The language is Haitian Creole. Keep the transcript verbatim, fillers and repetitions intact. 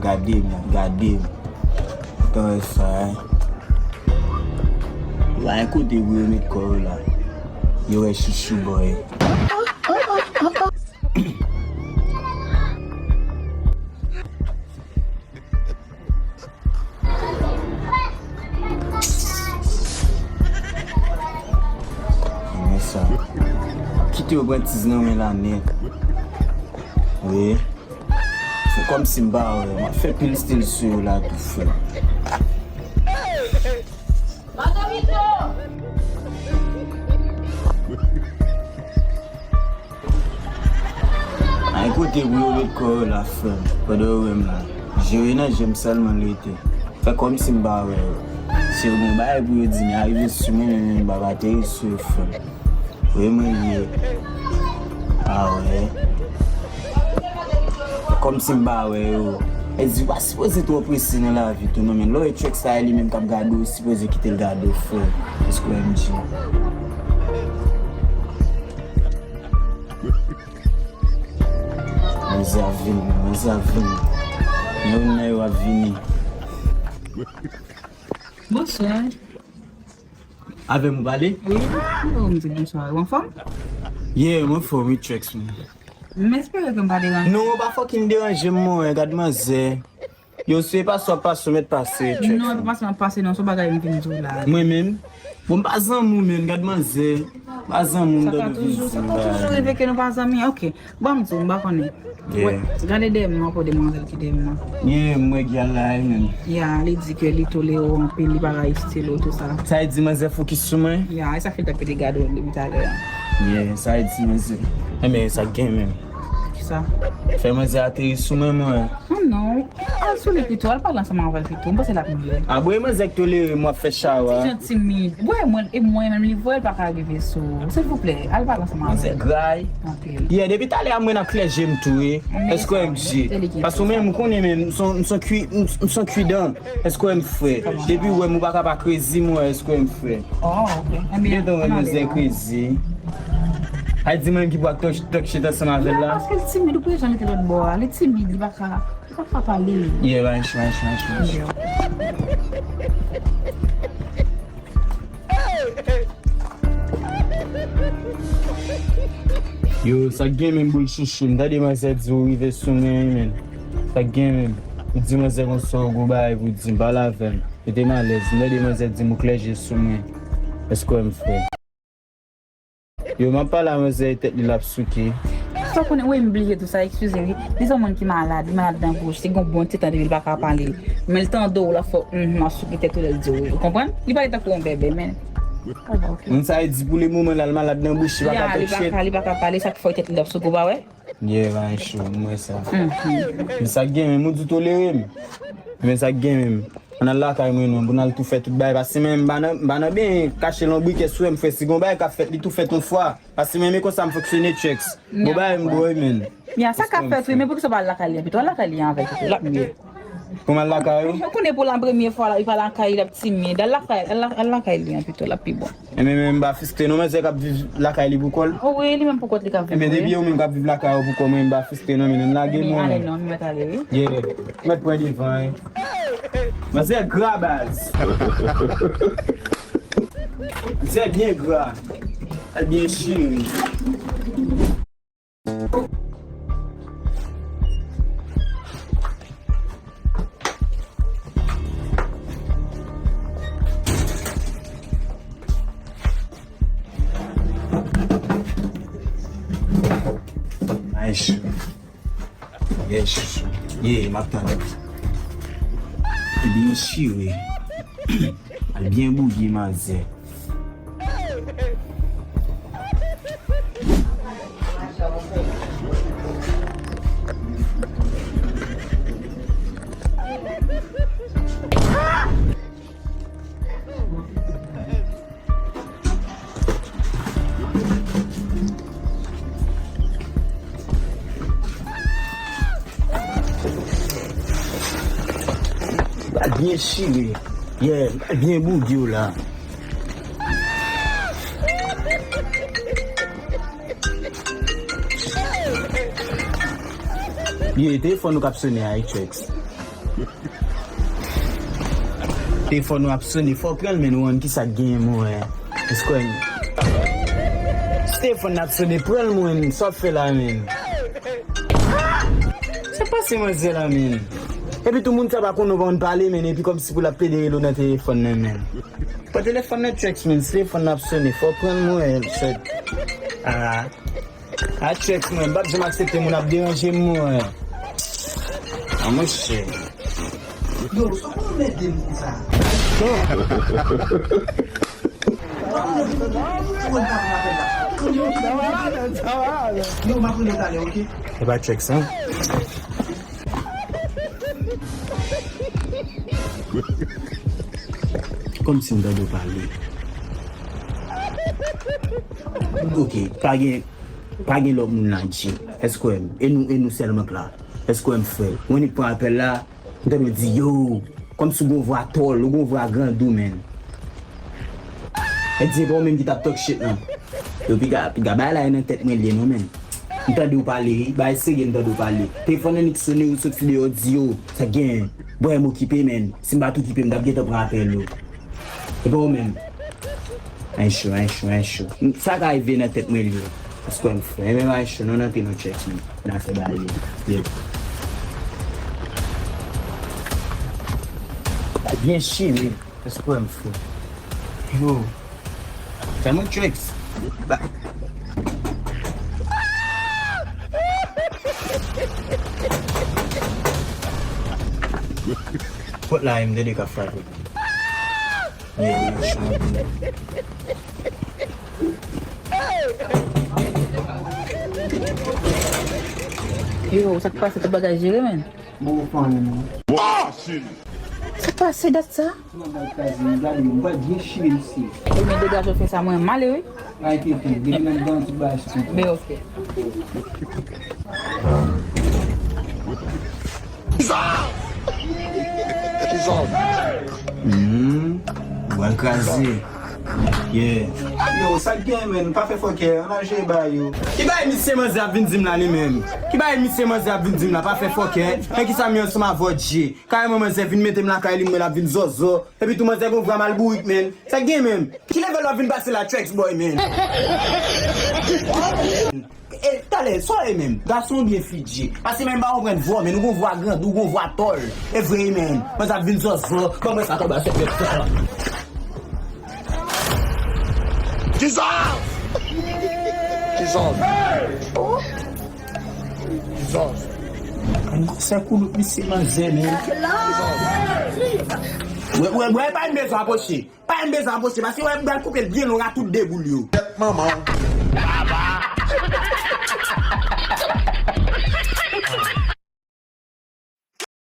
Gade m, gade m. Tan wè sa, hein. Yo pa gen kote pou yo met kò yo la. Yo wè chouchou boy. Men sa. Kite yo pran tiz nan men la nèt. Wi. Se kòmsi m pa wè. M ap fè pil stil sou yo la tou, frè. Ay, kote pou yo met kò yo la, frè m? Pandan yo wè m la. Je yo nan je m sèlman l rete. Fè kòmsi m pa wè yo. Si yo gen yon bagay pou yo di m, y a rive sou mwen, men m pa ateri sou yo, frè m. Wi, mwen ye. Ah, wè. Fè kòmsi m pa wè yo. E di, w pa sipoze twò prese nan lavi tou, non, men lè w wè Trex sa, e li menm k ap gade w, sipoze kite l gade w, frè. Èske w wè m di? Manzè ap vini, manzè ap vini. Youn nan yo ap vini. Bonswa. Avè m ou pale? Wi, m di bonswa. Ou anfòm? Yeah, m anfòm, wi, Trex, mwen. M espere ke m pa deranje. Non, ou pa fucking deranje m, mwen. Gad manzè. Yo, se pa sa w ap pase, w mèt pase, Trex. Non, e pa pase m ap pase, non, se yon bagay m vin di w la. Mwen menm? Bon, m pa zanmi w, menm, gad manzè. M pa zanmi w, m tande vin di w la. Sa ka toujou, sa ka toujou rive ke nou pa zanmi, ok. Bon, m di w, m pa konnen. Yeah. Wè, gade dèyè m nan, ankò demwazèl ki dèyè m nan. Yeah, m wè gyal la, wi, menm. Ya, li di ke li tolere w anpil, li pa rayi stil ou, tou sa. Sa vle di manzè fokis sou mwen? Ya, e sa fè l t ap pede gade w depi talè a. Yeah, sa vle di manzè. Enben, sa k gen menm? Kisa? Fè manzè ateri sou mwen, mwen. Oh non. Al sou li pito, al pale ansanm avè l pito. M panse l ap miyò. A bon, e manzè k tolere m, w ap fè chawa. Ti jan timid. Wè, mwen, e mwen menm li voye l pa ka rive sou ou. Silvouplè, al pale ansanm avè l. Manzè gray. Ok. Yeah, depi talè a mwen ap klè je m tou, wi. Èske w wè m di? Paske mwen, m konnen menm, m son, m son kwi, m, m son kwi dan. Èske w wè m frè? Depi w wè m, ou pa ka pa krezi mwen, èske w wè m frè? Oh, ok. Enben, gentan wè manzè krezi. Ay, di mwen ki pou ak talk, talk shit ansanm avè l la. Non, paske l timid, ou pa janm rete lòt bò a. Li timid, li pa ka, li pa ka pale. Yeah, right, right, right, right. Yeah. Yo, sa k gen menm boul chouchou m? Tande manzè di ou rive sou mwen, wi, menm. Sa k gen menm? Ou di manzè konsa, ou gon bagay pou di m, pale avè m. Mete m alèz. M tande manzè di m ou klè je sou mwen. Èske w wè m frè? Yo, m ap pale a manzè, e tèt li l ap souke. Sa w konnen, wi, m bliye tou sa, eskize, wi. Li se yon moun ki malad, li malad nan bouch, li gon bon ti tan depi l pa ka pale. Men l tande w, l ap fè, mhm, ap souke tèt ou lè l di w, wi. Ou konprann? Li pale tankou yon bèbè, men. Moun sa e di pou le moman la, l malad nan bouch, li pa ka talk shit. Ya, li pa ka, li pa ka pale, sa k fè tèt li ap souke, ou pa wè? Yeah, bagay cho, m wè sa. Mhm. Men sa k gen menm, ou di w tolere m. Men sa k gen menm. Ann al lakay mwen non, pou n al tou fè tout bagay, paske mwen, m pa nan, m pa nan benyen kache lonbrikè sou m, frè, si gon bagay k ap fèt, li tou fèt yon fwa. Paske mwen, men konsa m fonksyone, Trex. Gon bagay m bo, wi, menn. Ya, sa k ap fèt, wi, men poukisa w pa al lakay li an pito? Al lakay li an avè l pito, l ap mye. Pou m al lakay ou? Ou konnen pou la premye fwa, la, li pa lakay, l ap timid. Al lakay, al la-, al lakay li an pito, l ap pi bon. Enben, men m pa fiske non, manzè k ap viv lakay li pou kò l. O wi, li menm pou kont li k ap viv, wi. Enben, depi ou menm k ap viv lakay ou pou kò mwen, m pa fiske non, men nou lage mwen. Ale non, m mèt ale, wi. Yeah. Mèt pran devan, wi. Manzè gra baz. Manzè byen gra. Al byen chire. Ay, chou. Ye, chouchou. Ye, m ap tann. Byen chire. Al byen bouge, manzè. Bal byen chire. Yeah, bal byen bouge w la. Yeah, telefòn ou k ap sone a, H X. Telefòn ou ap sonnen, fò w pran l, men ou konn kisa k genyen, mwen. Eskwè. Si telefòn nan ap sonnen, pran l, mwen. Sa w ap fè la, men? Sa k pase manzè la, men? Epi tou moun sa pa konn ou pa konn pale, men, epi kòmsi pou l ap plede rele w nan telefòn nan, men. Pran telefòn nan, Chucks, men. Si telefòn nan ap sonnen, fò w pran l, mwen, shit. Ah. A Chucks, mwen, m p ap janm aksepte moun ap deranje m, mwen. A, monchè. Yo, sa w ap anmède m konsa? Yo, m ap rele w talè, oke? E pa Chucks, an? Kòmsi m tande w pale. Oke, pa gen, pa gen lòt moun la, Dje. Èske w wè m? E nou, e nou sèlman k la. Èske w wè m, frè? Mwen, li pran apèl la, m tande w di, yo, kòmsi w gon vwa tòl, ou gon vwa grandou, men. E di, se pa w menm ki t ap talk shit, non. Yo, piga, piga, bagay la e nan tèt mwen li ye, non, men. M tande w pale, wi, bagay serye, m tande w pale. Telefòn nan nik sonnen, ou sot fi deyò, di, yo, sa k genyen? Bwè, m okipe, men. Si m pa t okipe, m t ap gentan pran apèl ou. E pa w menm. Ay cho, ay cho, ay cho. Sa ka rive nan tèt mwen li. Èske w wè m, frè? E menm ay cho, non, nan te nan Chucks, men. Nan fè bagay yo. Yep. Byen chire. Èske w wè m, frè? Yo. Fè mwen Chucks. Ba. Pòt la, m tande k ap frape. Yo, sa k pase, tout bagay jere, men. Bon, fanmi, non. Sa k pase dat sa? Nan bay kraze, m gade yo, m pral byen chire misye. Ebyen, degaje w fè sa, mwen male, wi. Pa enkyete, depi nan dan tout bagay sou kontwòl. Ben, oke. Kisa? Kisa? Hmm, ou pral kraze. Yeah. Yo, sa k gen, men, pa fè fòkè, ann al jere bagay yo. Ki bagay misye manzè ap vin di m la, li menm? Ki bagay misye manzè ap vin di m la, pa fè fòkè? Men kisa m ye ansanm avè w, Dje? Kareman manzè vin mete m lakay li, m wè l ap vin zòzò. Epi tou manzè gon vwa mal bourik, men. Sa k gen, men? Ki level w ap vin pase la, Chucks boy, men? E, talè, sa w ye, men? Gason oubyen fi, Dje? Paske, men, m pa konprann vwa w, men. Ou gon vwa grandou, ou gon vwa tòl. E vre, men. Manzè ap vin zòzò. Ban mwen sa, tòba, sèvyèt sa. Kisa? Kisa? Kisa? Sè koulout misye manzè, men. Wè, wè, wè, pa n bezwen apwoche. Pa n bezwen apwoche, paske wè, m pral koupe l byen long a tout de boul yo. Tèt manman w.